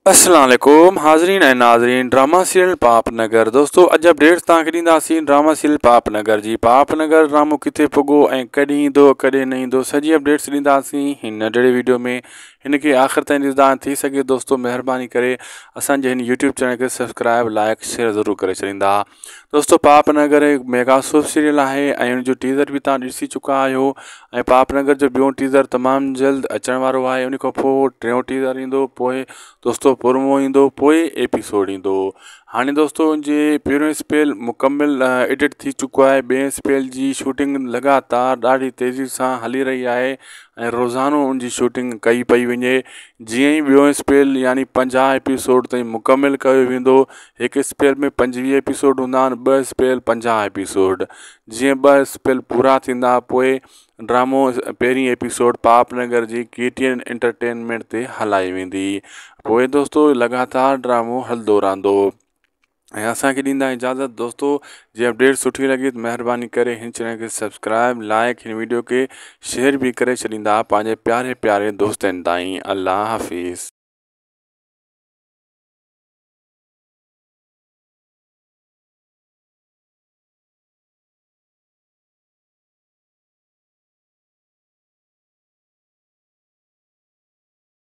السلام عليڪم حاضرين ۽ ناظرين ڊراما سيريل پاپ نگر دوستو اڄ اپڊيٽس توهان کي ڏينداسين ڊراما سيريل پاپ نگر جي پاپ نگر ڊرامو ڪٿي پڳو ۽ ڪڏهن ايندو ڪڏهن نه ايندو سڄي اپڊيٽس ڏينداسين هن ننڍڙي ويڊيو ۾ هن کي آخر تائين ڏسندا ٿي سگهي دوستو مهرباني ڪري اسان جي هن يوٽيوب چينل کي سبسڪرائب لائڪ شيئر ضرور ڪري ڇڏيندا دوستو پاپ نگر هڪ ميگا سوپ سيريل آهي ۽ ان جو ٽيزر به توهان ڏسي چڪا آهيو ۽ پاپ نگر جو ٻيون ٽيزر تمام جلد اچڻ وارو آهي ان کان پوء ٽيون ٽيزر ايندو پوء دوستو پرومو ايندو پوء ايپيسوڊ ايندو هاڻي دوستو ان جي پهريون اسپيل مڪمل ايڊٽ ٿي چڪو آهي ٻئي اسپيل جي شوٽنگ لڳاتار ڏاڍي تيزي سان هلي رهي آهي ۽ روزانو ان جي شوٽنگ ڪئي پئي وڃي جيئن ئي ٻيون اسپيل يعني 50 ايپيسوڊ تائين مڪمل ڪيو ويندو هڪ اسپيل ۾ 25 ايپيسوڊ هوندا آهن ٻه اسپيل 50 ايپيسوڊ جيئن ٻه اسپيل پورا ٿيندا پوء ڊرامو پهرين ايپيسوڊ پاپ نگر جي ڪي ٽي اين انٽرٽينمينٽ تي هلائي ويندي پوء دوستو لڳاتار ڊرامو هلندو رهندو ۽ اسان کي ڏيندا اجازت دوستو جي اپڊيٽ سٺي لڳي ته مهرباني ڪري هن چينل کي سبسڪرائب لائڪ هن ويڊيو کي شيئر به ڪري ڇڏيندا پنهنجي پياري پياري دوستن تائين الله حافظ.